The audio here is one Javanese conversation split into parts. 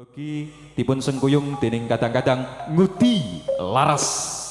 Ugi dipun sengkuyung dening kadang-kadang ngudi laras.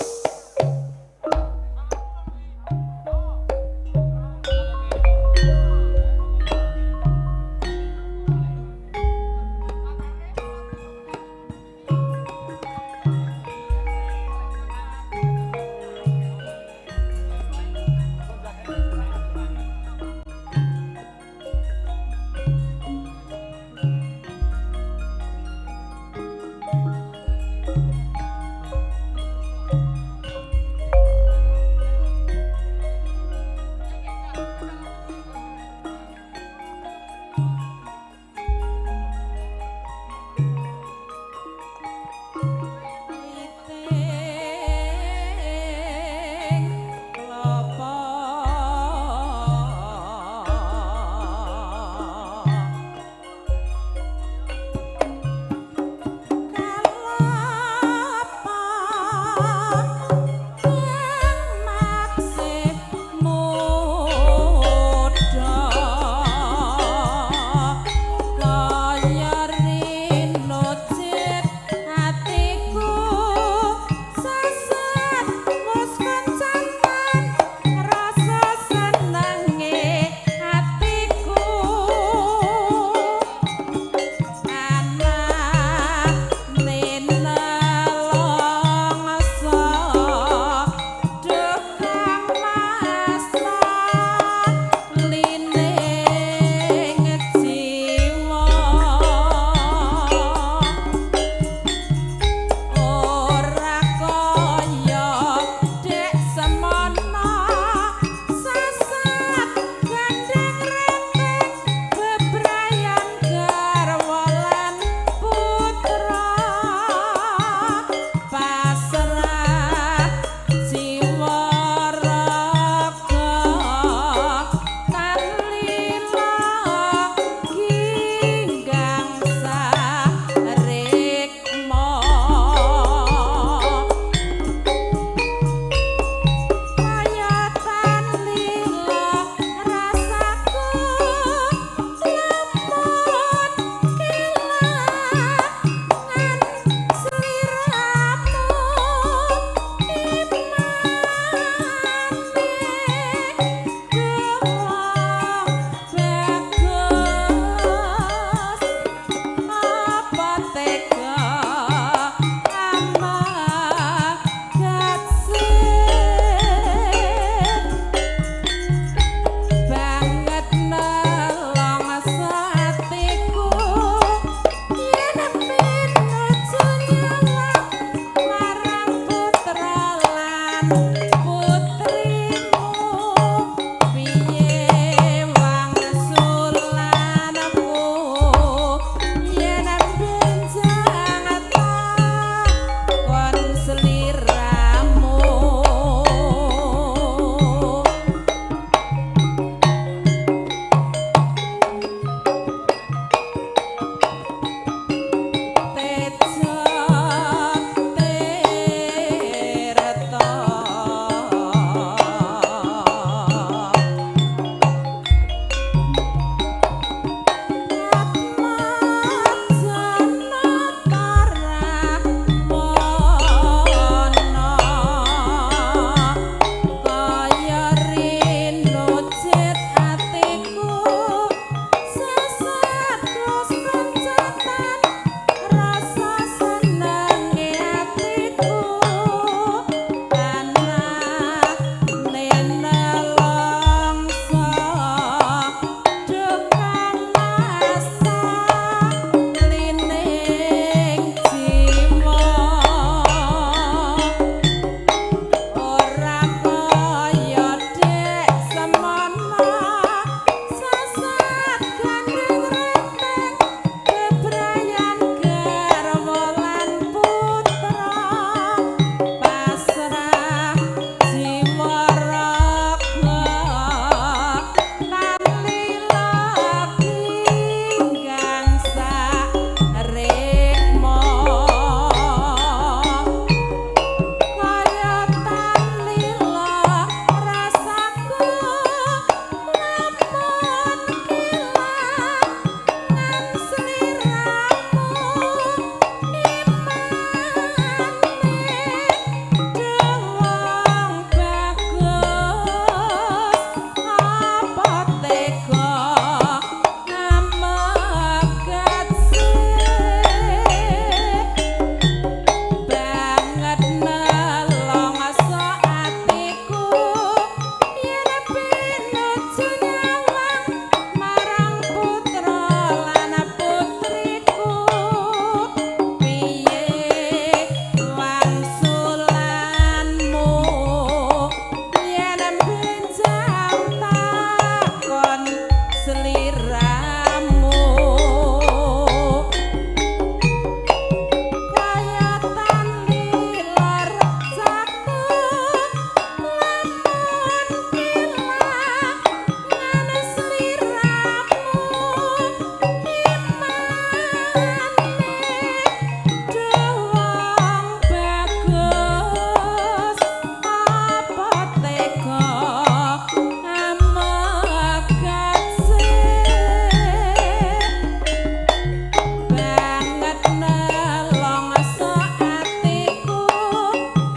Banget nelongso atiku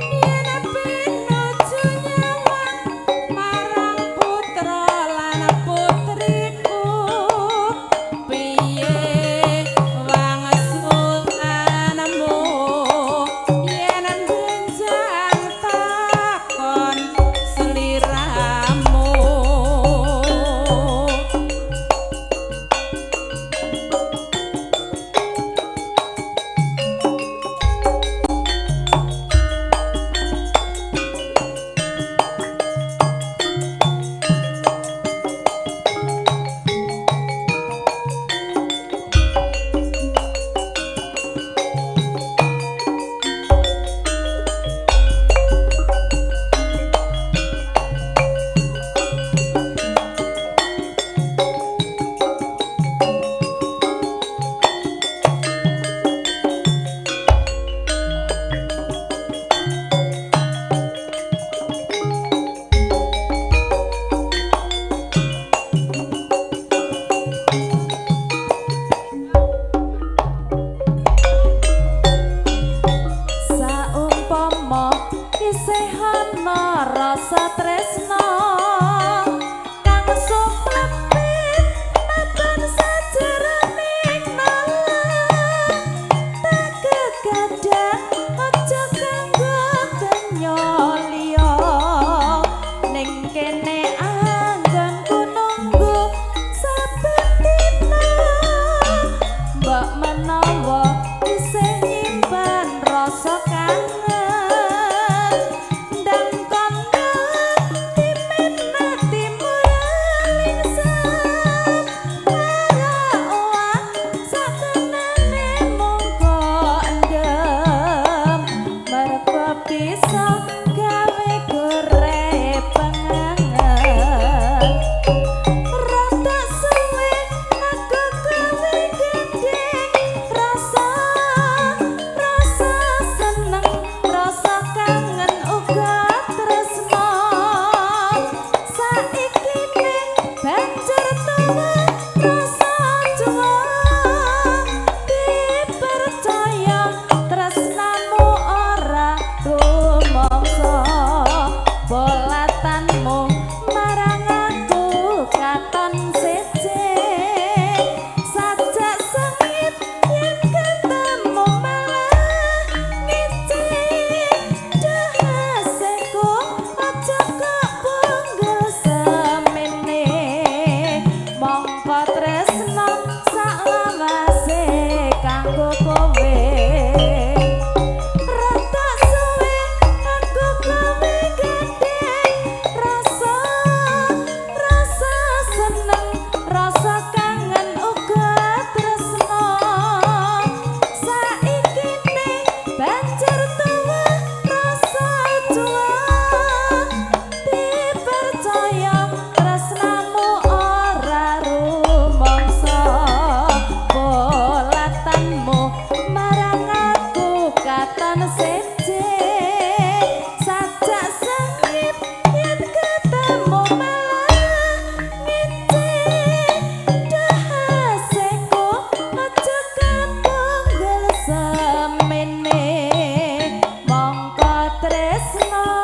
yen pinuju nyawang marang putra lan putriku. Piye wangsulanmu yen benjang takon sliramu? Saumpama isih ana rasa tresna kang sumlempit maton sajroning nalar, tak kegadang aja kanggo kenya liya. Ning kene anggonku nunggu saben dina, mbok menawa isih nyimpen rasa kangen. Ndang kono diminati lingsem para owah satenane mongko endem, mergo bisa gawe gore pengangen. Rada suwe aku gawe gendhing rasa, rasa seneng, rasa kangen uga tresno. Saiki ne banjur tuwa rasa juwa, dipercaya tresnamu ora rumangsa. Bolatanmu marang aku katon siji, sajak sengit yen ketemu malah ngece. Dahaseku aja kok punggul semene, mongko tresno saklawase kanggo kowe. Rada suwe aku gawe gendhing rasa, rasa seneng, rasa kangen uga tresno. Saiki ne banjur tuwa rasa juwa, dipercaya tresnamu ora rumangsa. Bolatanmu marang aku katon seje, sajak sengit yen ketemu malah ngece. Dahaseku aja kapunggel semene, mongko tresno.